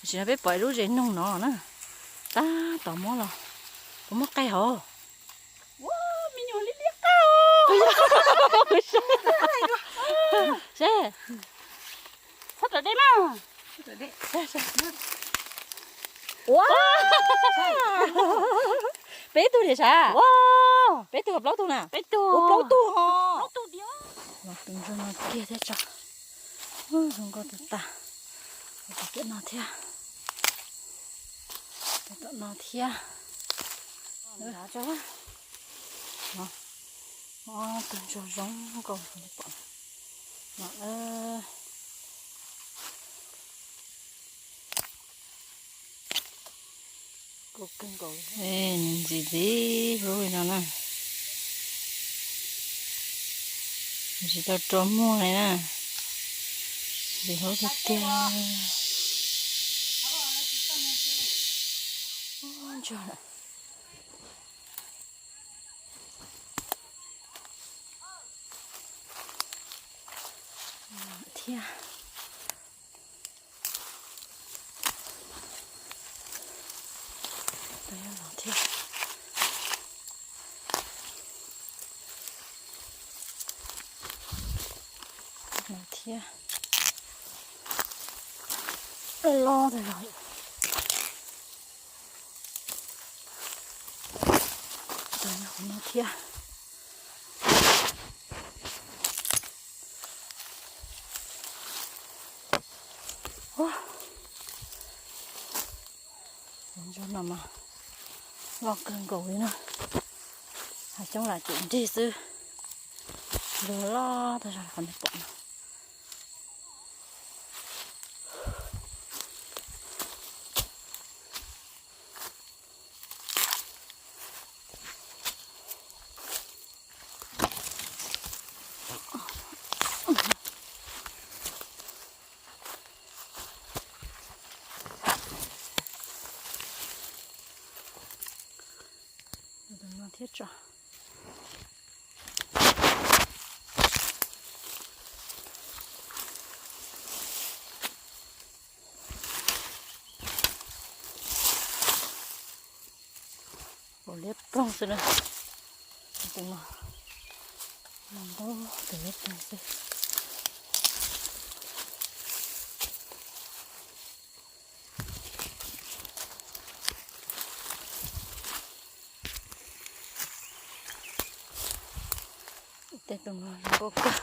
Tam sim no peb pom ib lub zes noog no na, tab tom mob los, puas muaj qaij hov? Me nyuam li liab qab. Seb, txhob raws dej mas. Ua, peb tug niam sav? Peb tug plaub tug na? Ua plaub tug ho. Los tus ntsuag no kiag thiab tso. Zoo nkauj tas tas. Tus pem no thiab. Tus tom no thiab. Tus ntsuag zoo nkauj li pom no. Ntxim ntxim hlub li no na. Tsis tau rua muag li na. Ntxim hlub tiag tiag. Ntsuag lawm thiab. Tus no thiab. Tus no thiab. Loj loj tas zog. Tus no thiab. Ntsuag no mas loj kawg nkaus li na. Hav xyoob lam cem nrig xwb. Ntsuag loj tag zog qhov nej pom no. Tus no thiab tso. Ua liab ploog xwb na. Tus no, tus liab ploog xwb. Tej tus no zoo nkauj kawg.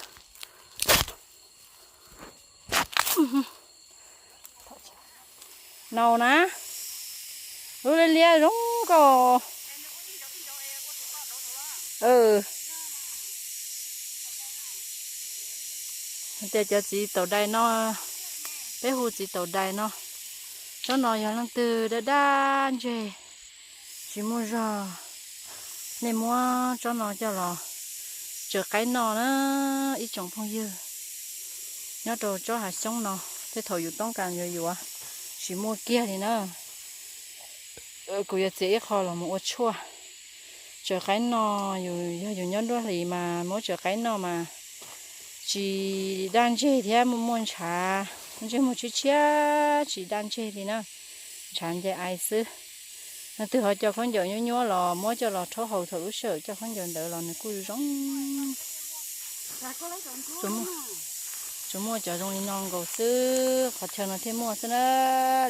Nau na, lub liab liab zoo nkauj. Tias cov txiv taum dais no, peb hu txiv taum dais no. Tsob no yog leej twg daj daj ntseg, tsis muaj zog, nej muab tsob no coj los tsaws qaib noj na ib tsoom phooj ywg. Nyob rau tsob hav xyoob no, tej thaum yus toob kas yuav yuav tsis muaj kiag li na. Kuv yuav txiav ib qho los mus ua tshuaj tsaws qaib noj, yus yog yus nyob nruab hlis mas muab tsaws qaib noj mas tsis daj ntseg thiab muaj muaj ntshav, ntsej muag tshiab tshiab tsis daj ntseg li na, ntshav nce ai xwb. Leej twg ho coj khaub ncaws nyuab nyuab los muab coj los rhaub haus thaum lub sij hawm coj khaub ncaws ntawd los nws kuj zoo. Tsuas muaj cov zoo li no nkaus xwb, qhov chaw no thiaj muaj xwb na,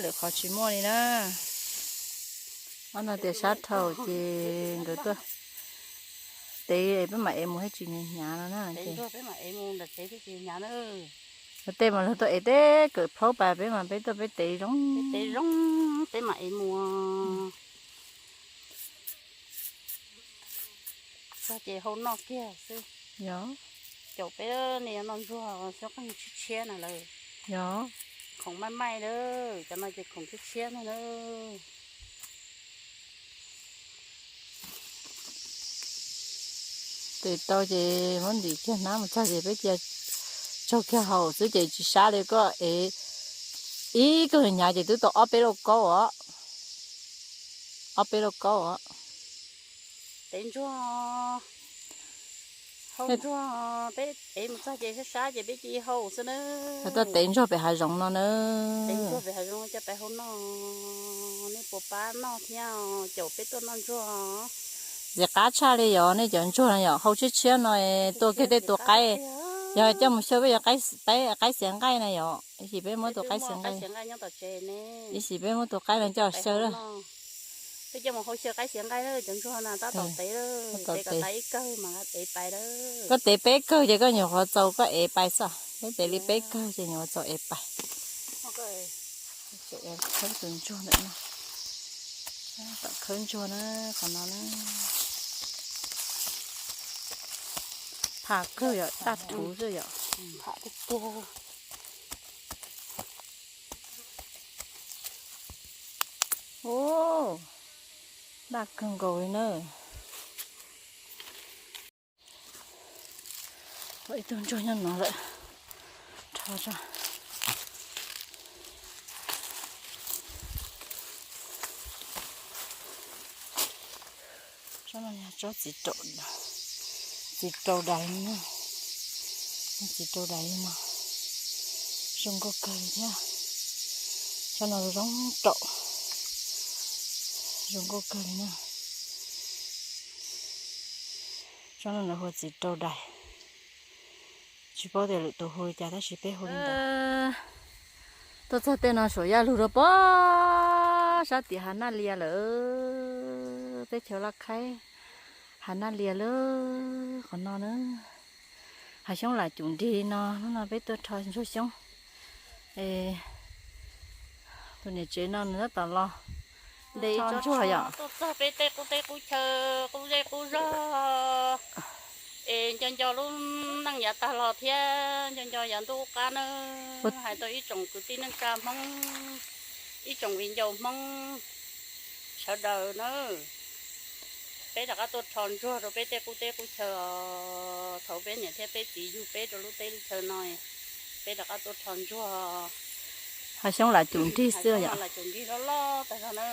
lwm qhov tsis muaj li na. Ob no tias sab dhau ces nkawd tuaj tev peb mam ev mus thiaj tsis hnyav no na. Tej mas luag tuaj ev teb kawm plaub pas, peb mas peb tuaj peb tev zoo. Peb mam ev mus. Txog ces hau noj kiag xwb. Yog, caum peb ne, noj ntsuag xyoob qeej tshiab tshiab na lawm. Yog, khoom maij maij lawm, cov no ces khoom tshiab tshiab no na. Tes tau ces muab ntim kiag hnab mus txog ces peb cia tsaug kiag haus xwb ces tsis sab li, koj ev ib kawg hnyav ces twb tau ob peb lauj kaub os. Ob peb lauj kaub os. Tev ntsuag. Ntsuag, peb ev mus txog ces sab sab ces peb cia li hau xwb na. Tuaj tev ntsuag pem hav zoov no na. Tev ntsuag pem hav zoov coj peb hau noj, nej puas pab noj thiab? Caum peb tuaj noj ntsuag. Ntxim qab tshaj li yom, nej cov ntsuag no yom, hau tshiab tshiab no, tua kiag tej tus qaib. Yog coj mus xyaw peb yuav qaib xiav nqaij na yom, ib sim peb muab tus qaib xiav nqaij, ib sim peb muab tus qaib no coj xyaw lawm. Peb coj mus hau xyaw qaib xiav nqaij lawm, cov ntsuag no tab tom tev lawm, tev kom tas ib kawg mas ev pais lawm. Koj tev peb kawg ces koj nyuam qhuav txaus koj ev pais xwb, peb tev li peb kawg ces nyuam qhuav txaus ev pais. Khawb tus ntsuag ntawm no, tom khawb ntsuag na, qhov no na. Pham kawg yom, daj rhuv xwb yom. Ub, daj kawg nkaus li na. Ib tug ntsuag nyob no lawm, rho tso. Tsob no yog tsob txiv raus, txiv raus dais li no, txiv raus dais li no, zoo nkauj kawg li thiab. Tsob no zoo raum, zoo nkauj kawg li na. Tsob no lawv hu ua txiv raus dais, tsis paub tias lwm tus hu li cas tab sis peb hu li ntawd. Tuaj txog tej no Suav Yaj lug rau pem sab tim Hav Naj Lias lawm, teb chaws Laj Khaib, Hav Naj Lias lawm qhov no na. Hav xyoob lam cum nrig no, hnub no peb tuaj rho ntsuag xyoob. Tus niam tsev no nws tab tom los de ib tsob ntsuag yom. Tuaj txog peb tej qub teb qub chaw, qub zej qub zog, es nco nco lub neej yav tag los thiab nco nco yav ntuj qab nawb. Hais tau ib tsoom kwv tij neej tsa Hmoob, ib tsoom viv ncaus Hmoob sawv daws nawb, peb rov qab tuaj rho ntsuag rau peb tej qub teb qub chaw os. Thaum peb niam thiab peb txiv yug peb rau lub teb lub chaw no, peb rov qab tuaj rho ntsuag. Hav xyoob lam cum nrig xwb yom, lam cum nrig loj loj tag zog na,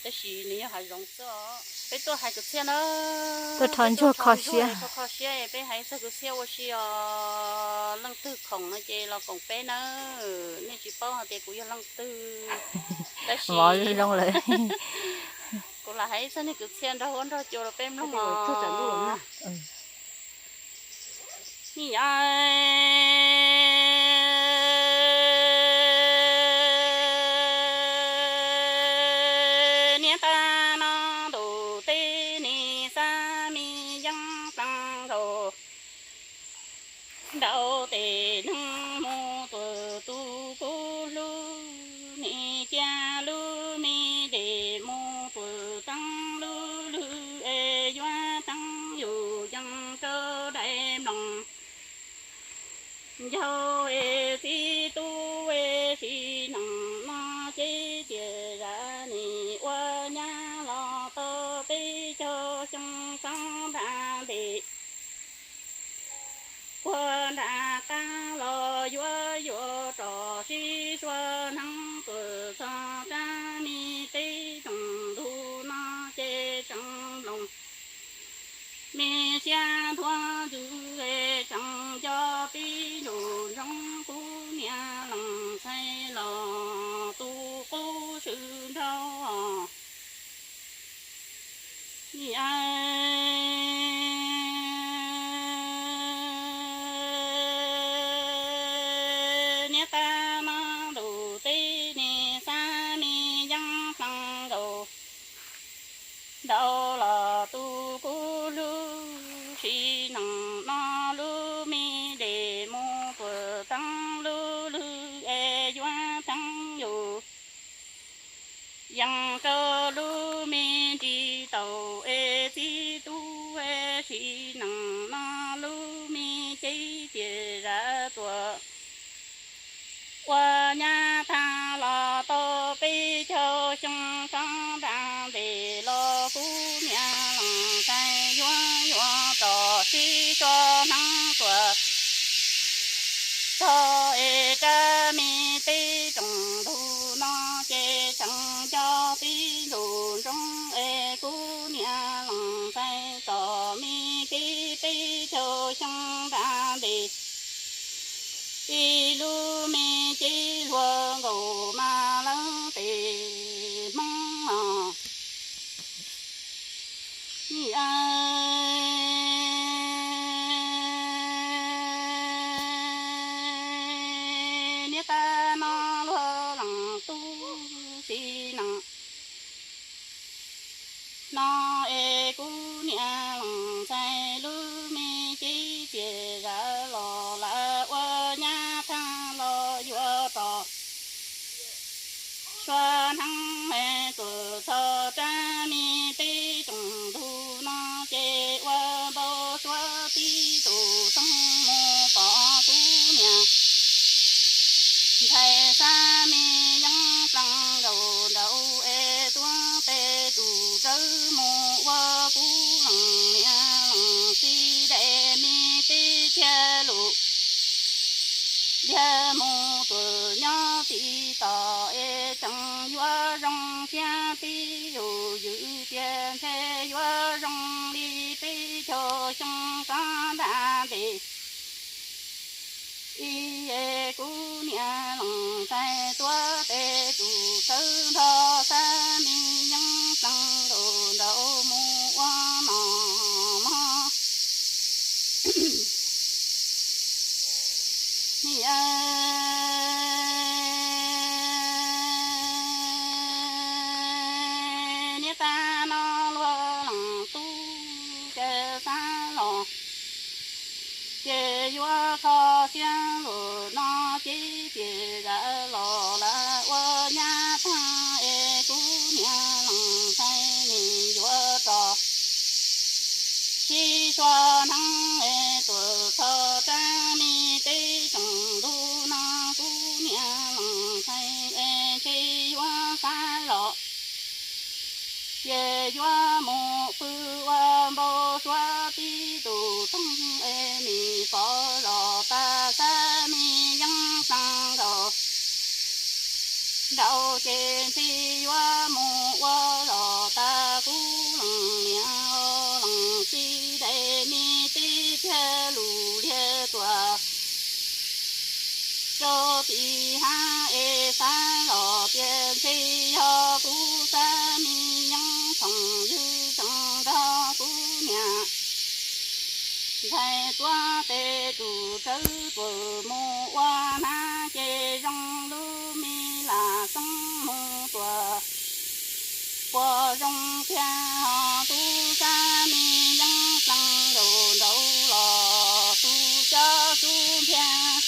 tab sis nws yog hav zoov xwb os. Peb tuaj hais kwv txhiaj na, tuaj rho ntsuag kho siab, kho siab, peb hais txog kwv txhiaj ua si os. Leej twg khoom no ces los koom peb nawb, nej tsis paub hais tias kuv yog leej twg, tab sis zoo lawm. Kuv lam hais ib txog nej kwv txhiaj nrog huab nrog cua rau peb mloog os. Niam tais no ntuj teb ne, xa me yeeb pleev nkaus, nraum tes neeg mus tuam tus kuv hlub, ne cia lub me dej mus tuam teeb lub lwg es yuav teeb yus yees rau daim nploos. Ncaug es txiv tub es sim neej no ces tiam zam nim ua nyab los tau peb caug xyoo txog nram ntes. Ua nram qab los yuav yuav rov sib sua hneev tuam txog tsab me teb tsoom ntug no ces tseem nploos. Me siab ntuag ntxwv es tseem nco pib ntsum ntsoov kuv niam lees txhais los tu qub swm nraug. Niam tais no ntuj teb ne, xa me yeeb pleev nkaus, nraum los tu kuv hlub, sim neej no lub me dej mus tuam teeb lub lwg es yuav teeb yus yees rau lub me ntsis taus es txiv tub es sim neej no lub me cev tiam zam tuam ua nyab tag los tau peb caug xyoo txog nram ntes los kuv niam lees txhais yuav yuav rov sib sua hneev tuam txog es tsab me teb tsoom ntug no ces tseem nco pib ntsum ntsoov es kuv niam lees txhais txom me kev peb xyoo nra ntes, ib lub me cev hluas nkaus mas lawv tes Hmoob no. Niam tais no luag leej tub si neej no es kuv niam leej ntxhais lub me cev txias zam los lawv ua nyab thab los yuav rov sua hneev es tuam txhos rab me teb tsoom ntug no ces ua npau suav tib tug txooj mus pom kuv niam ntxhais xab me yeeb plees nkaus nraud es tuav tes tus tsawb mus ua kuv leej niam leej txiv daim me teb thiaj lus liag mus tuam nyob tib tom es tseem yuav zoo siab tib yus ywm tias ntshe yuav zoo li peb caug xyoo rov nra ntes. Ib es kuv niam leej ntxhais tuav tes tus tsawb nrog xab me yeeb plees nkaus nraud mus ua noj mov. Niam tais no luag leej tub ces xav los ces yuav kho siab lus no ces tias zam los lawv ua nyab thab es kuv niam leej ntxhais nim yuav rov sib sua hneev es tuam txhos rab me teb tsoom ntug no kuv niam leej ntxhais es ntshe yuav xav los ces yuav mus pw ua npau suav tib tug txooj es nim pom zos tas xab me yeeb plees nkaus nraud ces ntshe yuav mus ua zos tas kuv leej niam leej txiv daim me teb thiaj lus liag tuam rau tim hav es xav los tias ntshe yog kuv xab me yeeb tshoom ywg tseem nrog kuv niam ntxhais tuav tes tus tsawb tuam mus ua hnab ces zoo lub me lam xeeb mus tuam puas zoo thiab ho tub xab me yeeb plees nkaus nraud los tus coj xub nphiab.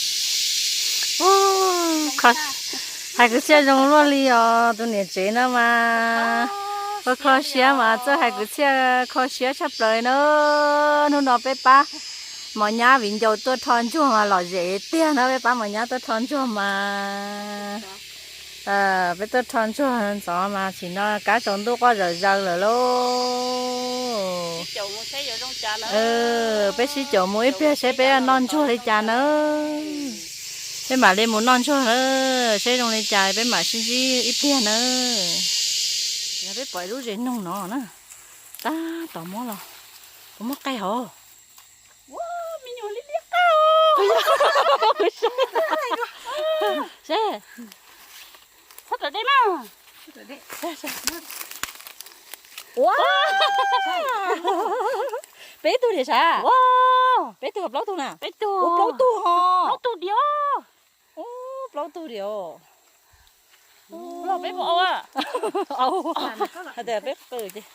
Hais kwv txhiaj zoo luaj li os tus niam tsev no mas. Ua kho siab mas txawj hais kwv txhiaj kho siab tshaj plaws na. Hnub no peb pab mos nyab viv ncaus tuaj rho ntsuag mas lom zem tiag na, peb pab mos nyab tuaj rho ntsuag mas. Peb tuaj rho ntsuag ntxov mas sim no kab tsaus ntuj quaj zawm zaws lawm lauj. Peb sib caum mus ib pliag seb peb noj ntsuag li cas nawb. Peb mam li mus noj ntsuag nawb, seb zoo li cas peb mam sib ntsib ib pliag nawb. Peb pom ib lub zes noog no na. Tab tom muab los, puas muaj qe hauv? Seb, txhob raws dej na. Peb tug li sav? Peb tug plaub tug na? Ua plaub tug ho. Plaub tug diam. Ua plaub tug diam. Peb ua. Hais tias peb qw ces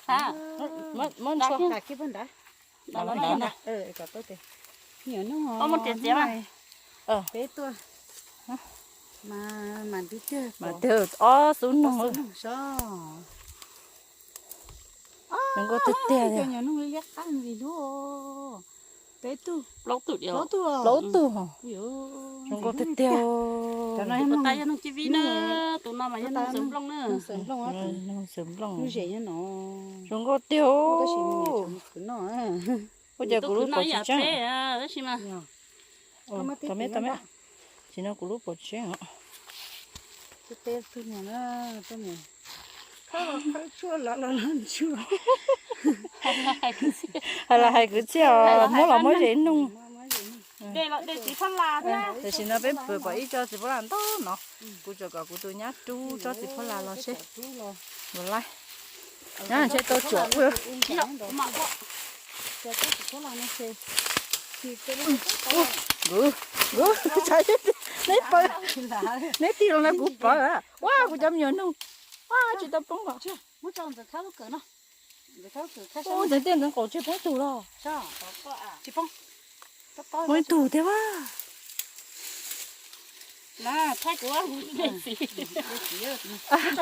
muab ntxhua. Peb tuaj mas mas ntws tiag, mas tiag ob xub noog. Zoo nkauj tiag tiag li. Peb tug, plaub tug, plaub tug. Zoo nkauj tiag tiag. Tus no yog noog ci vib na, tus no mas yog noog xwm nplooj na. Noog xwm nplooj. Zoo nkauj tiag. Ua cas kuv lub pom tsis tseeb? Tom me, tom me. Tsis no kuv lub pom tsis tseeb os. Hais los hais kwv txhiaj os, muab los muab zes nug. Tam sim no peb pw pom ib tsob txiv phuab las ntau no. Kuv tsuas kom kuv tus nyab rub tsob txiv phuab las los seb. Nyab ntshe tau tsuam ua. Neb paws, neb tig los no kuv paws. Ua kuv cov me nyuam nug. Ua tsis tau poob los. Ua ntxeev tiaj ntxeev qaum tsis poob tug los. Muaj ib tug thiab a.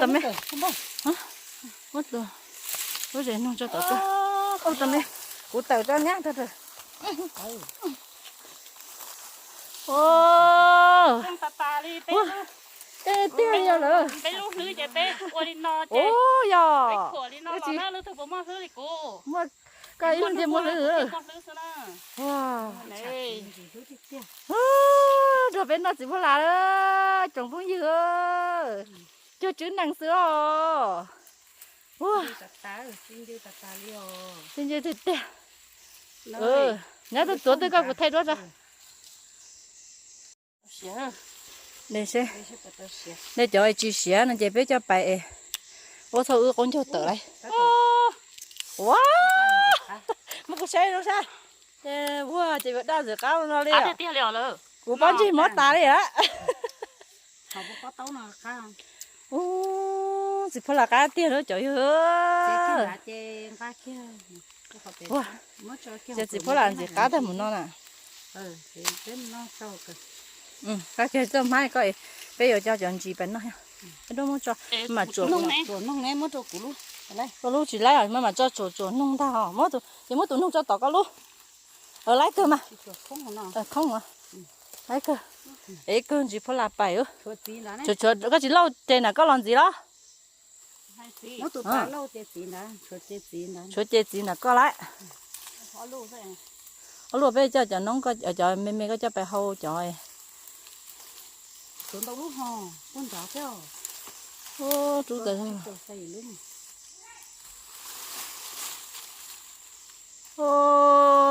Tam me, muab tus, lub zes nug tso tom koj. Tam me, kuv tawm rau nyab tag. Tiag tiag li os lawm. Ua yog. Muaj koj ib leeg thiaj muaj hlwb. Nrog peb noj txiv phuab las, tsoom phooj ywg, cuag tswv nees xwb os. Txi ncw tiag tiag. Nyob twb tuav twg koj kuv thaij duab tso. Nej cov tsis siav no ces peb coj pais es ua txhob wb qaub ncaug tawm lauj. Ua, muab kuv saib zoo sab. Ua ces daj ntxim qab no li. Kuv pob ntseg mob tas li a. Ua, txiv phuab las qab tiag lawm cov yawg. Ces txiv phuab las ntxim qab tag mus no na. Qab kiag txoj hmab ko, peb yuav coj cov ntsis pais noj. Peb muab tso, mam tsuam, koj lub tsis laib, mam tso tsuam tsuam noog ntag os. Ces muab tus noog tso tom koj lub. Laib kawg mas. Khoob, laib kawg. Es kawg ntsis phuab las pais. Tshuav, koj tsis lauj ces nram koj los ntxiv los. Tshuav ces txiv nram koj lawm. Ob lub peb coj cov noob, cov me me koj coj pais hau cov. Rub tas.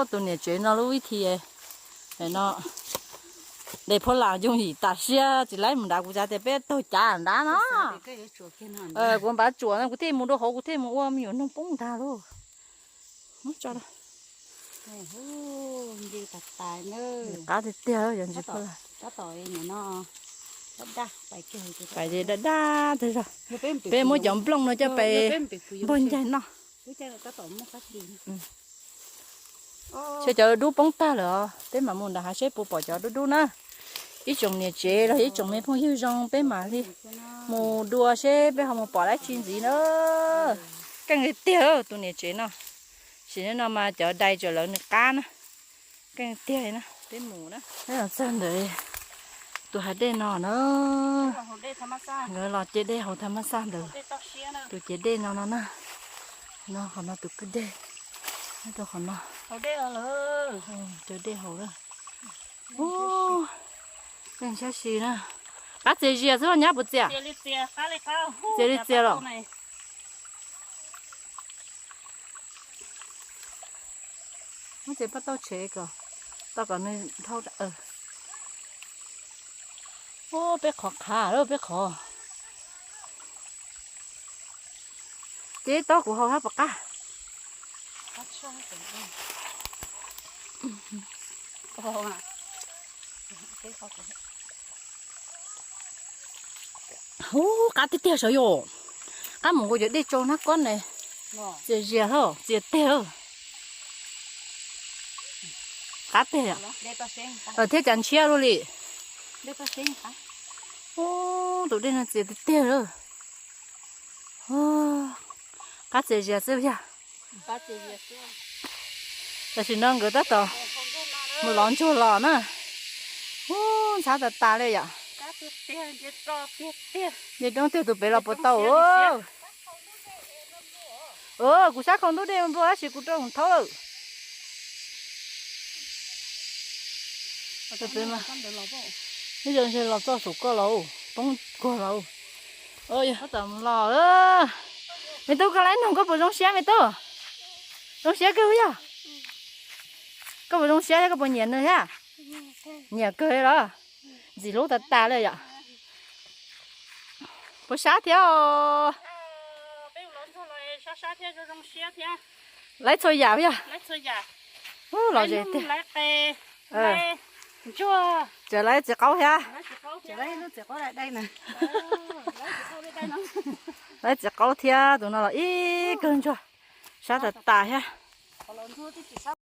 Tus niam tsev no lub vib thi no, de phuab las yooj yim tas siab tsis laib mus nrad, kuv xav tias peb taug cav nrad no. Kuv npaj tsuam no kuv thiaj mus dua hauv, kuv thiaj mus ua me nyuam noog poob ntag lauj. Qab tiag tiag, yog ntsis phuab las. Pais daj daj tag zog. Peb muab cov nplooj no coj pais npog ncaig noj. Seb cov dub poob tag lawm os, peb mam mus nram hav seb puas pom cov dub dub na. Ib tsoom niam tsev los ib tsoom me phooj ywg zoo, peb mam li mus dua seb peb ho mus pom dab tsi ntxiv na. Keej tiag tus niam tsev no. Sim neej no mas cov dais tsuam lawv nws qab na. Keej tiag li na. Peb mus na. Peb los txog ntawm tus hav dej no na. Nkawd los ce dej haus tham mab xaj ntawd. Tus ce dej no no na. No qhov no tus kwj dej. Nyob rau qhov no. Caw dej haus na. Keej sab si na. Qab txias zias xwb los nyab puas txias? Txias li txias los. Muab ces pab tau tshev kom, tau kom nws dhau. Ua peb qhov qhav lawm peb qhov. Ces tab kuv haus hab puas qab. Hu, qab tiag tiag sav yom. Qab mus nkaus cov dej tsau nab kob ne. Txias zias hab, txias tiag. Qab tiag. Thiab cas ntshiab luaj li. Hu, tus dej no txias tiag tiag lawm. Qab txias zias xwb yog. Tam sim no nkawd tab tom mus lov ntsuag los na. Hu, ntxhab tas tas li yom. Nce roob tiag tus pem los puas tau. Kuv sab khau ntub dej nplua tab sis kuv rau thaub lawm. Peb mas, neb zoo ntshe los txoj saum koj los, poob kuag los. Yog tab tom los. Me tub, koj laib noog koj puas zoo siab me tub? Zoo siab kawg yog? Koj puas zoo siab thiab koj puas nyiam nws thiab? Nyiam kawg li los? Ntxim hlub tas tas li yom. Puas sab thiab os? Laib txhua yam yog? Los ze tiag. Tseem laib txiv qaub thiab. Laib txiv qaub thiab, tus no los ib kawg ntsuag, sab tas tas thiab.